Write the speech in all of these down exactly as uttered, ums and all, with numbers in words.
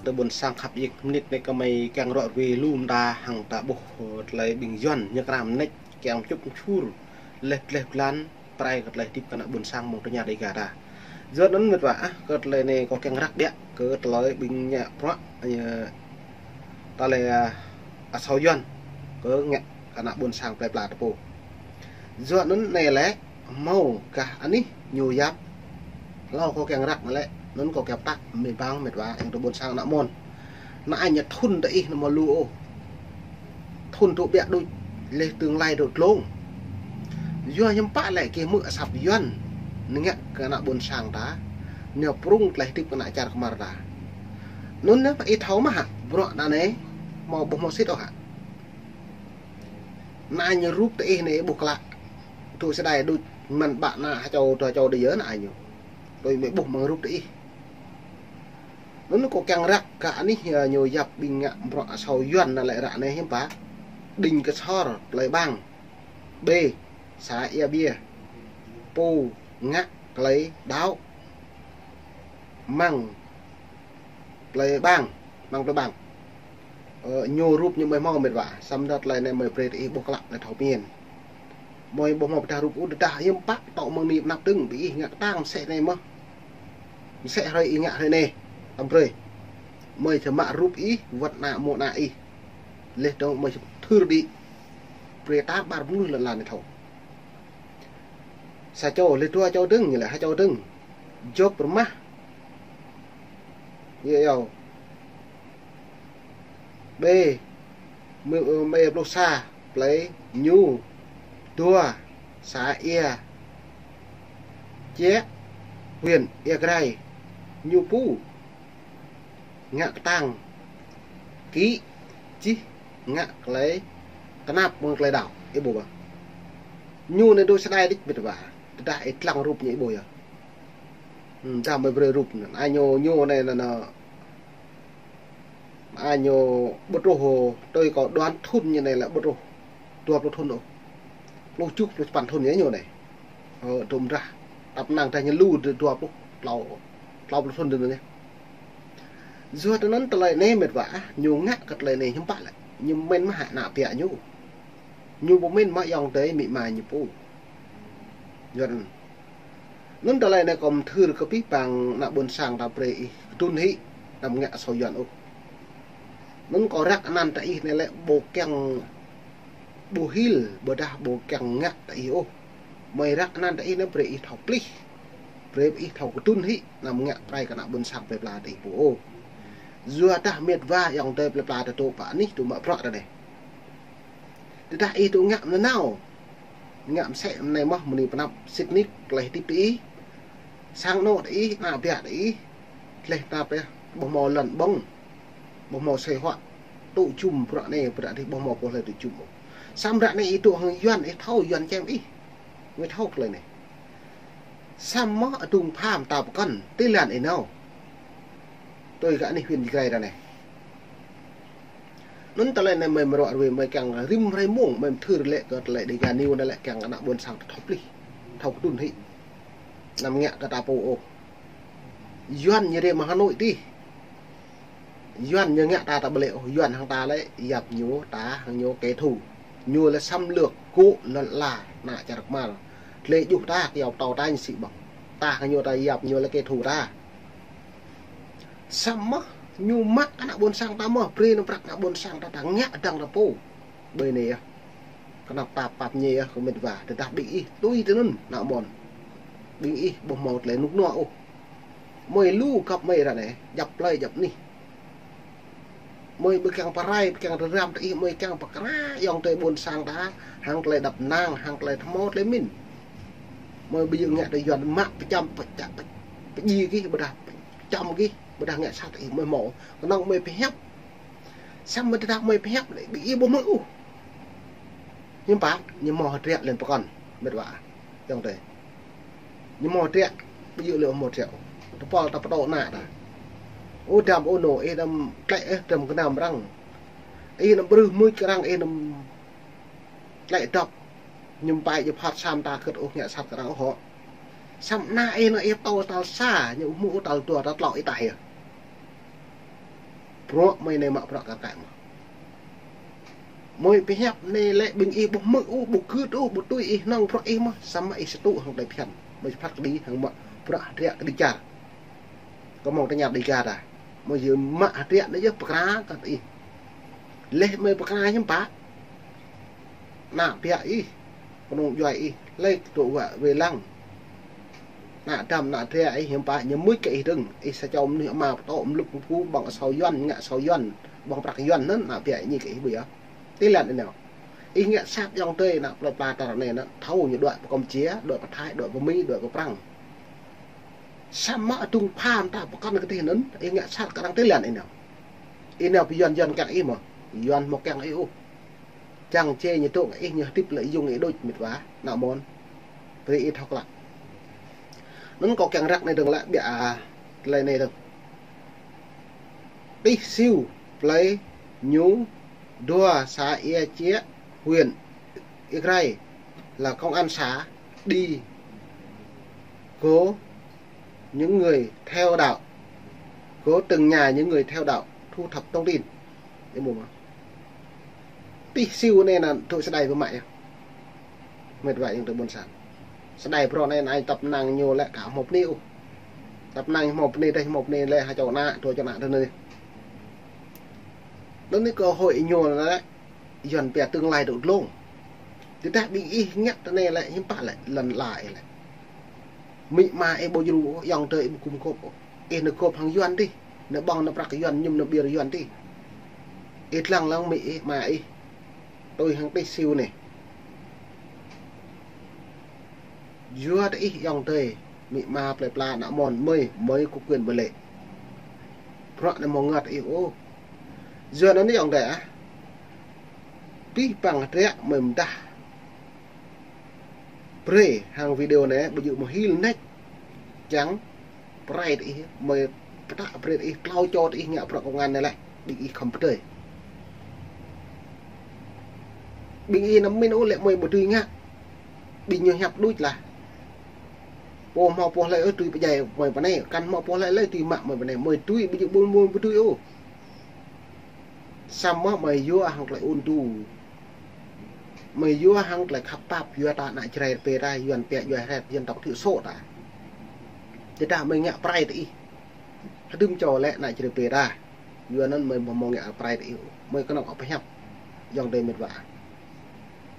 Tơ ƀuôn sang khăp jing mnĭt anei kơ mei kiăng ruă ruê lu mta hăng ta ƀuh, ơ, tơlơi ƀing Yuăn ñu kram mnêč kiăng čŭp čhur leh dleh dlan prai kơ tơlơi hdĭp kơ ană ƀuôn sang mơ̆ng tơña Dega ta. Yua anăn mĭt wa ah, kơ tơlơi anei kâo kiăng răk ƀiă kơ tơlơi ƀing ngă bruă, ơ, tơlơi, ơ, asâo Yuăn kơ ngă kơ ană ƀuôn sang plei pla ta pô. Yua anăn anei lĕ mâo gah anih ñu yap. Hlâo kâo kiăng răk anăn lĕ, anăn kâo kiăng ptak mĭt bang mĭt wa ayŏng adei ƀuôn sang ană mơ̆n. Anăn ñu thŭn ta ih anăn mâo lu ôh. Thŭn tŭ ƀiă đuč, leh tương lai dôk dlông. Yua hiăm pă lĕ kơ mơ̆ng asăp Yuăn ngă kơ ană ƀuôn sang ta, ñu prŭng tơlơi hdĭp kơ ană čar kmar ta. Anăn anei ih thâo mơh hă, bruă anăn anei mâo ƀuh mâo sĭt ôh hă. Anăn ñu rup ta ih anei ƀuh klă. Tŭ sơdai đuč măn ƀă anăn ha čô, dua čô dê yơh anăn ñu. Tui mei ƀuh mơ̆ng rup ta ih. Anăn kâo kiăng răk kơ anih, ơ, ñu yap ƀing ngă bruă asâo Yuăn anăn lĕ ră anei hiăm pă. Đĭng Ksor, plei Bang. Ƀê, să Ia Bia. Pô ngă klei đăo. Mơ̆ng plei Bang, mơ̆ng plei Bang. Ơ, ñu rup ñu mei mâo mĭt wa, săm dăt tơlơi anei mei brei ta ih ƀuh klă leh thâo mĭn. Mei ƀuh mâo pơdah rup ôh, tơdah hiăm pă tŏ mơ̆ng anei pnăp dơ̆ng, bi ih ngă ktang msĕ anei mơh. Msĕ hrơi ih ngă hrơi anei, tăm brei. Mei čăm mă rup ih, wăt anăn mâo anăn ih. Leh dơ̆ng mei čăm thưr đĭ. Brei ta ƀar mnuih lăn ala anei thâo. Sa čô, leh dua čô dơ̆ng, leh ha čô dơ̆ng. Jop rmah. Yơh yơh. Ƀê, mei, mei pluh sa, plei Ñu, dua, să Ia, Čiê, huyện Ia Grai, ñu pô ngă ktang, kĭ, čih, ngă klei knap mơ̆ng klei đăo, ih ƀuh ƀă. Ñu anei dôk sơdai đĭč mĭt wa, tơdah ih dlăng rup ñu ih ƀuh yơh. Hmm, dah mei brei rup anăn. Anăn ñu, ñu anei anăn, anăn ñu ƀuh truh, tui kâo đoán thŭn ñu anei lĕ ƀuh truh dua pluh thŭn ôh. Pluh kjuh, pluh sapăn thŭn yơh ñu anei. Ơ, dŭm drah. Tăp năng dah ñu lu dua pluh, tlâo, tlâo pluh thŭn dơ̆ng anei. Yua anăn tơlơi anei mĭt wa ah, ñu ngă kơ tơlơi anei hiăm pă lĕ. Ñu mĭn mơh hă ană biă ñu. Ñu ƀu mĭn mơh ayŏng adei amĭ ama ñu pô. Yua anăn. Anăn tơlơi anei kâo mthưr kơ bi bang ană ƀuôn sang ta brei ih kdŭn hĭ, anăm ngă asâo Yuăn ôh. Anăn kâo răk anăn ta ih anei lĕ ƀu kiăng ƀu hil, ƀôdah ƀu kiăng ngă ta ih ôh. Mei răk anăn ta ih anei brei ih thâo plih. Brei ih thâo kdŭn hĭ, anăm ngă prai kơ ană ƀuôn sang plei pla ta ih pô ôh. Yua dah mĭt wa ayŏng adei plei pla ta dôk pă anih dôk mă bruă ta anei. Tơdah ih dôk ngă nanao. Ngă msĕ anei mơh mni pnăp sĭt nik klei hdĭp ta ih. Sang anôk ta ih, ană biă ta ih. Dleh ta pia, ƀuh mâo lăn ƀơ̆ng. Ƀuh mâo sui huă. Tŭ jum bruă anei, bruă dih ƀuh mâo pô hlei tŭ jum. Săm ră anei ih dôk hŏng Yuăn, ih thâo Yuăn čem ih. Mei thâo klei anei. Săm mơh adŭng pham ta pơkŏn, ti lăn ih nao. Tui kơ anih huyện Ia Grai ta anei. Anăn tơlơi anei mei mrŏ ruê mei kiăng rĭm hrei mông mei mthưr lĕ kơ tơlơi Dega News anei lĕ kiăng ană ƀuôn sang ta thâo plih. Thâo kdŭn hĭ. Anăm ngă kơ ta pô ôh. Yuăn ñu rei mơ̆ng Hà Nội tih. Yuăn ñu ngă ta ta ƀlĕ ôh, Yuăn hŏng ta lĕ yap ñu ta hŏng ñu kẻ thù. Ñu lĕ xâm lược gŭ lăn ala ană čar kmar. Tlei juh ta kyâo ptâo ta ñu sĭ ƀơ̆ng. Ta hŏng ñu ta yap ñu lĕ kẻ thù ta. Săm mơh ñu mă ană ƀuôn sang ta mơh, brei anăn prăk ană ƀuôn sang ta ta ngă dăng ta pô. Ƀơi anei yơh. Knap tap pap ñe yơh kơ mĭt wa, tơdah ƀing ih tui tui anăn, ană mơ̆n. Ƀing ih ƀuh mâo tơlơi nuk nua ôh. Mei lu găp mei ră anei, djăp plei djăp anih. Mei ƀu kiăng prai, ƀu kiăng rơram ta ih, mei kiăng pơkra ayŏng adei ƀuôn sang ta, hăng tơlơi êđăp ênang, hăng tơlơi thâo mâo tơlơi mĭn. Mei ƀu djŏ ngă tơ Yuăn mă pơčăm, pơčăm, pơčăm gih, ƀôdah pơčăm gih, ƀôdah ngă sat ih mei mâo. Knŏng mei pơhiăp. Săm mei tơdah mei pơhiăp lĕ, ƀing ih ƀu mơ̆ng ôh. Hiăm pă, ñu mâo hdră lăn pơkŏn, mĭt wa. Ayŏng adei. Ñu mâo hdră, ƀu djŏ lĕ mâo hdră. Tơpul ta pơtô anăn ta. Ơ dăm ơ nô, ih dăm tlĕ, ih dăm knam arăng. Ih dăm brưh mưč kơ arăng, ih dăm tlĕ dăp. Ñu pai ñu phat săm ta kơt ôh ngă sat kơ arăng ôh hŏ. Săm anăn ih anăn ih pơtô tal sa, ñu mŭ tal dua, tal tlâo ih tah yơh. Bruă mơi anei mă bruă kar kaĭ mơh. Mơi pơhiăp anei lĕ ƀing ih ƀuh hmư̆ ôh, ƀuh gưt ôh, ƀuh tui ih hnŏng bruă ih mơh, samơ̆ ih sa tŭ hŏng klei bhiăn. Mơi phat kđi hŏng mă bruă hdră kđi čar. Kơ mơ̆ng tơña Dega ta. Mơi yơh mă hdră anei yơh pơkra kơ ih. Leh mơi pơkra hiam pă. Ană biă ih, knŏng djuai ih, leh tŭ wă wê lăng. Ană dăm, ană dra ih hiam pă, ñu mưč kơ ih dơ̆ng. Ih sa čô mnuih ama pơtô mluk mpu ƀơ̆ng asâo Yuăn, ngă asâo Yuăn, ƀơ̆ng prăk Yuăn anăn, ană biă ih ñu kơ ih ƀuh yơh. Ti lăn ih nao. Ih ngă sat ayŏng adei ană plei pla tar anei anăn, thâo ñu đuĕ pơ Kampuchia, đuĕ pơ Thái, đuĕ pơ Mi, đuĕ pơ Prăng. Samơ̆ adŭng pha mta pơkŏn kơ tih anăn, ih ngă sat kơ arăng ti lăn ih nao. Ih nao pơ Yuăn, Yuăn kiăng ih mơh. Yuăn mâo kiăng ih ôh. Čiăng čê ñu tŭ ih ñu hdĭp lĕ yŭng ih đuč mĭt wa, ană môn. Brei ih thâo klă. Anăn kâo kiăng răk anei dơ̆ng lĕ ƀiă, a, klei anei dơ̆ng. Tih Siu, plei ñu dua xã Ia Chiă, huyện Ia Grai là công an xã đi gõ những người theo đạo, gõ từng nhà những người theo đạo thu thập thông tin. Ih ƀuh mơh. Tih Siu anei anăn tŭ sa đei bi mă yơh. Mĭt wa ayŏng adei ƀuôn sang. Sa đei bruă anei anăn tăp năng ñu lĕ ka hmâo bơni ôh. Tăp năng hmâo bơni dih, hmâo bơni lĕ ha čô ană, dua čô ană dih anei. Anăn anei cơ hội ñu lĕ Yuăn pia tương lai dôk dlông. Tơdah ƀing ih ngă tơ anei lĕ hiam pă lĕ lăn ala ih lĕ. Amĭ ama ih ƀu djru ôh, ayŏng adei ih ƀu gum gôp ôh. Ih nao gôp hŏng Yuăn dih, nao ƀơ̆ng nao prăk Yuăn, mñum nao ƀiă Yuăn dih. Ih dlăng lăng amĭ ih ama ih. Tui hŏng Tih Siu anei. Yua tơ ih ayŏng adei, amĭ ama plei pla ană môn mơi, mơi có quyền bảo lệ. Bruă anei mâo ngă tơ ih ôh. Yua anăn ayŏng adei ah. Bi păng hdră mơi mdah. Brei hŏng video anei, ƀu djŏ mơh hil nĕč. Čiăng brei tơ ih, mơi pơtă brei tơ ih, tlâo čô tơ ih ngă bruă công an anei leh, ƀing ih khŏm pơdơi. Ƀing ih anăm mĭn ôh lĕ mơi ƀu dưi ngă. Ƀing ñu hiăp đuč lah. Pô hmâo pô hlei ôh dưi pơdjai mơi pơ anei, kăn hmâo pô hlei lĕ dưi mă mơi pơ anei, mơi dưi ƀu djŏ ƀuôn mơi ƀu dưi ôh. Samơ̆ mơi yua hŏng klei ŭn tŭ. Mơi yua hŏng klei khăp pap, yua ta ană Jrai pê ta, Yuăn pia djuai hrĕt, dân tộc thiểu số ta. Tơdah mơi ngă brei tơ ih. Hdŭm čô lĕ ană Jrai pê ta. Yua anăn mơi mâo ngă brei tơ ih. Mơi knŏng pơhiăp. Ayŏng adei mĭt wa.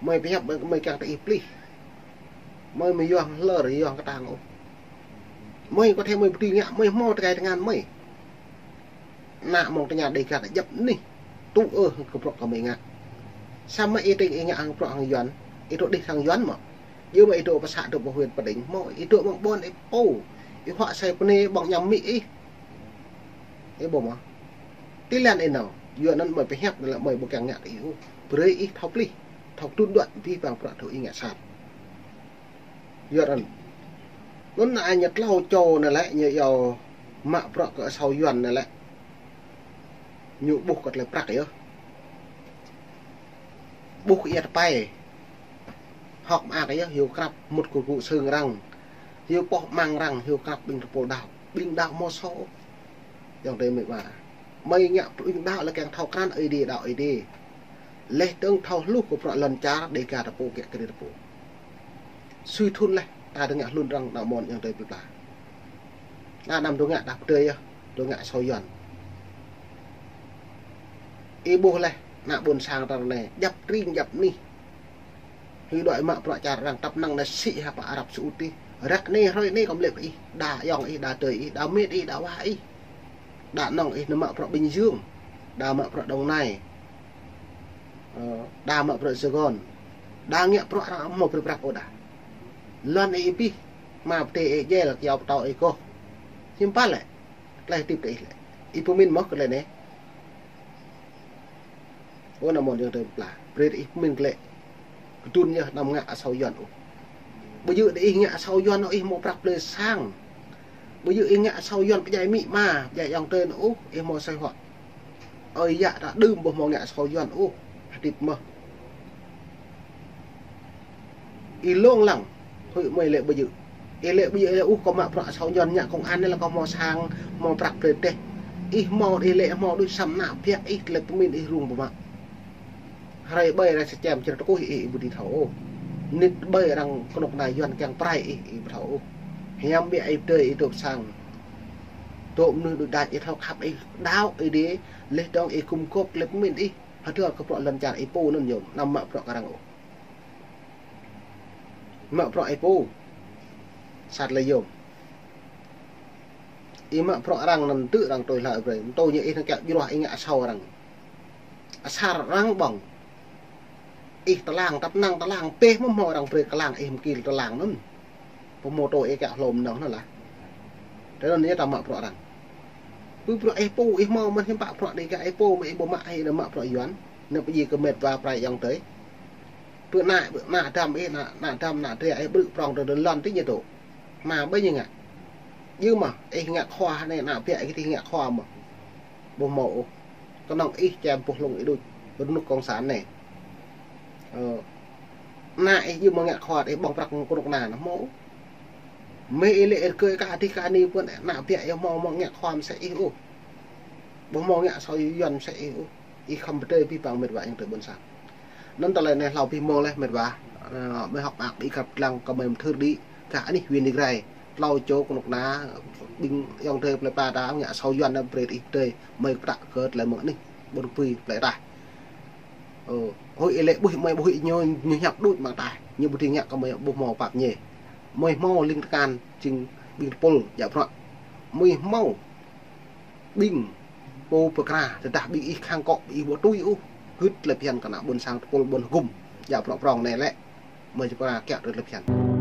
Mơi pơhiăp mơi, mơi kiăng tơ ih plih. Mơi mơ̆ yua hŏng hlơr, yua hŏng ktang ôh. Mơi có thể mơi ƀu dưi ngă, mơi hmâo tơkai tơngan mơi. Ană mơ̆ng tơña Dega ta djăp anih. Tŭ ơ hŏng kơ bruă kơ mơi ngă. Samơ̆ ih tĭng ih ngă hŏng bruă hŏng Yuăn. Ih dôk dih hŏng Yuăn mơ̆. Yua mơ̆ ih dôk pơ xã dôk pơ huyện pơ tỉnh mơ̆. Ih dôk mơ̆ng ƀuôn ih pô. Ih huă asei bơnê ƀơ̆ng ñăm amĭ ih. Ih ƀuh mơh. Ti lăn ih nao. Yua anăn mơi pơhiăp anăn lĕ mơi ƀu kiăng ngă tơ ih ôh. Brei ih thâo plih. Thâo tŭ đuĕ bi păng bruă thâo ih ngă sat. Yua anăn. Anăn ană ñu tlâo čô anăn lĕ, ñu iâu mă bruă kơ asâo Yuăn anăn lĕ. Ñu ƀuh kơ tlei prăk yơh. Ƀuh kơ ia tơpai. Hŏk mơak yơh, hiu krăp mŭt kơ gŭ sưng arăng. Hiu poh mang arăng, hiu krăp ƀing tơpul đăo. Ƀing đăo mâo sô. Ayŏng adei mĭt wa. Mơi ngă ƀing đăo lĕ kiăng thâo krăn Aê Diê đăo Aê Diê. Leh dơ̆ng thâo hluh kơ bruă lăn čar Dega ta pô kiă kriê ta pô. Sui thŭn leh, ta dơ̆ng ngă hlŭn arăng ană môn ayŏng adei plei pla. Anăn dôk ngă đah pơdơi yơh, dôk ngă asâo Yuăn. Ih ƀuh leh, ană ƀuôn sang ta anei, djăp tring djăp anih. Hĭ đuĕ mă bruă čar arăng tăp năng anei sĭ hăp Arab Saudi. Răk anei hruê anei kâo mlĕ kơ ih, đa ayŏng ih, đa adei ih, đa mĭt ih, đa wa ih. Đa anŏ ih nao mă bruă Bình Dương, đa mă bruă Đồng Nai. Ơ, đa mă bruă Sài Gòn. Đa ngă bruă arăng mâo brei prăk ôh đa. Lăn ih pih, mă pơtê ih jel, kyâo pơtâo ih koh. Hiam pă lĕ, klei hdĭp kơ ih lĕ. Ih pơmĭn mơh kơ klei anei. Ơ ană môn ayŏng adei pla. Brei ih pơmĭn klei. Kdŭn yơh anăm ngă asâo Yuăn ôh. Ƀu djŏ ih ngă asâo Yuăn ôh ih mâo prăk blei sang. Ƀu djŏ ih ngă asâo Yuăn pơdjai amĭ ama, pơdjai ayŏng adei ôh, ih mâo asei huă. Ơi yă ta đưm ƀuh mâo ngă asâo Yuăn ôh, hdĭp mơh. Ih lông lăng, huĭ mơi lĕ ƀu djŏ. Ih lĕ ƀu djŏ ih lĕ ôh kâo mă bruă asâo Yuăn ngă công an anei lĕ kâo mâo sang, mâo prăk blei teh. Ih mâo, ih lĕ mâo đuč săm nă biă ih tlei pơmĭn ih rŭng pơmă. Hrơi ƀai arăng sčem črơ tơkuih ih, ih ƀu dưi thâo ôh. Nĭt ƀai arăng knŭk kna Yuăn kiăng prai ih, ih ƀu thâo ôh. Hiam biă ih dơi ih dôk sang. Dôk mnuih đuč đač ih thâo khăp ih đăo ih dê, leh dŏng ih gŭm gôp tlei pơmĭn ih. Hdơr kơ bruă lăn čar ih pô anăn yơh, anăm mă bruă kơ arăng ôh. Mă bruă ih pô. Sat lei yơh. Ih mă bruă arăng anăn tơ arăng tui hlăk brei. Mtô ñu ih năng kiă jruah ih ngă asâo arăng. Asar arăng ƀơ̆ng. Ih tơlang, tăp năng tơlang, peh mơh mâo arăng brei klang ih mkil tơlang anăn. Pô mâo tô ih kiă hlô mnơ̆ng anăn lah. Tơ anăn ñu ta mă bruă arăng. Pơ bruă ih pô, ih mâo mơh hiam pă bruă đei kiă ih pô, mă ih ƀu mă ih nao mă bruă Yuăn. Nao pơjing kơ mĕt wa prai ayŏng adei. Pơ ană, pơ ană dăm ih, ană, ană dăm, ană dra ih ƀrư̆ prŏng tơ lăn ti ñu dôk. Hma ƀai ñu ngă. Jing mơh, ih ngă khua anei, ană biă ih ti ngă khua mơh. Ƀu mâo ôh. Knŏng ih čem boh hlŭng ih đuč. Rnuk cộng sản anei. Ơ, ană ih jing mơh ngă khua, ih ƀơ̆ng prăk knŭk kna anăn mâo. Mơh ih lĕ ih rơkơi kơ adih kơ ani pô ană biă ih mâo mơh ngă khua msĕ ih ôh. Ƀu mâo ngă asâo Yuăn msĕ ih ôh. Ih khăm pơdơi bi păng mĕt wa ayŏng adei ƀuôn sang. Anăn tơlơi anei hlâo bi mông leh mĕt wa. Ơ, mơi hŏk mơak ih kăp dlăng kơ mơi mthưr đĭ. Kah anih huyện Ia Grai. Tlâo čô knŭk kna, ƀing ayŏng adei plei pla ta ngă asâo Yuăn anăn brei ih pơdơi. Mơi pơtă kơ tlei mơ̆ng anih. Ƀuôn Kbưi plei ta. Ơ, huĭ ih lĕ ƀuh mơi ƀuh ih ñu, ñu hiăp đuč mă ta. Ñu ƀu dưi ngă kơ mơi ƀu mâo pap ñe. Mơi mâo ling tơkan jing ƀing tơpul djă bruă. Mơi mâo ƀing pô pơkra, tơdah ƀing ih khăng kŏ, ƀing ih ƀu tui ôh. Gưt tlei bhiăn kơ ană ƀuôn sang tơpul ƀuôn hgŭm. Djă bruă prŏng anei lĕ. Mơi či pơkra kiă tui tlei bhiăn.